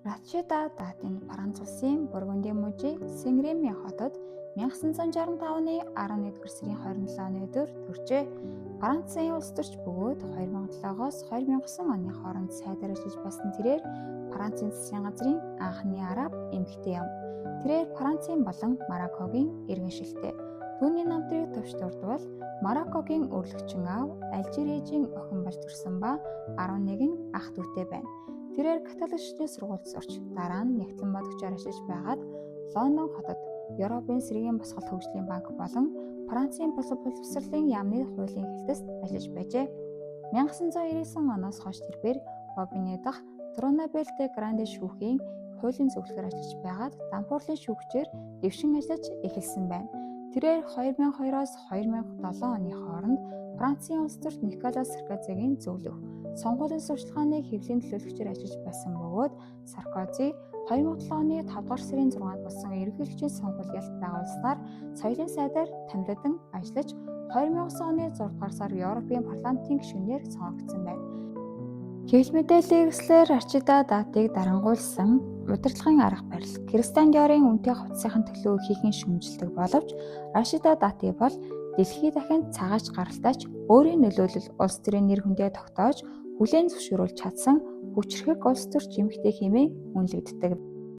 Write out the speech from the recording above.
Рашида Дати нь Франц улсын Бургундийн мужийн Сен-Реми хотод 1965 оны 11-р сарын 27-ны өдөр төржээ. Францын улс төрч бөгөөд 2007-оос 2009 оны хооронд сайдаар ажиллаж байсан тэрээр Францын засгийн газрын анхны араб эмэгтэй юм. Тэрээр Францын болон Мароккогийн иргэн шилтэй. Түүний намтрыг товч дурдвал Мароккогийн өрлөгчин аав, Алжирийн охин болж төрсөн ба 11 ах дүүтэй байна. Тэрээр католик шашны сургуульд сурч, дараа нь нягтлан бодогчоор ажиллаж байгаад Лондон хотод Европын сэргээн босголт хөгжлийн банк болон Францын боловсролын яамны хуулийн хэлтэст ажиллаж байжээ. 1999 оноос хойш тэрбээр Бобине дахь Трибунал де Гранде шүүхийн хуулийн зөвлөхөөр ажиллаж байгаад дампуурлын шүүгчээр дэвшин ажиллаж эхэлсэн байна. Тэрээр 2002-оос 2007 оны хооронд Францын улс төрч Николас Саркозигийн зөвлөх, сонгуулийн сурталчилгааны хэвлэлийн төлөөлөгчөөр ажиллаж байсан бөгөөд Саркози 2007 оны 5 дугаар сарын 6-нд болсон ерөнхийлөгчийн сонгуульд ялт байгуулснаар соёлын сайдаар томилогдон ажиллаж 2009 оны 6 дугаар сар Европын парламентын гишүүнээр сонгогдсон байна. Хэвлэл мэдээллийн хэрэгслээр Рашида Датиг дарангуйлсан удирдлагын арга барил Кристиан Диорын үнэтэй хувцсынхын төлөө ихээхэн шүүмжилдэг боловч Рашида Дати бол дэлхий дахинд цагаач гаралтайч өөрийн нөлөөлөл улс төрийн нэр хүндээ тогтоож хүлээн зөвшөөрүүлж чадсан хүчирхэг улс төрч эмэгтэй хэмээн үнэлэгддэг.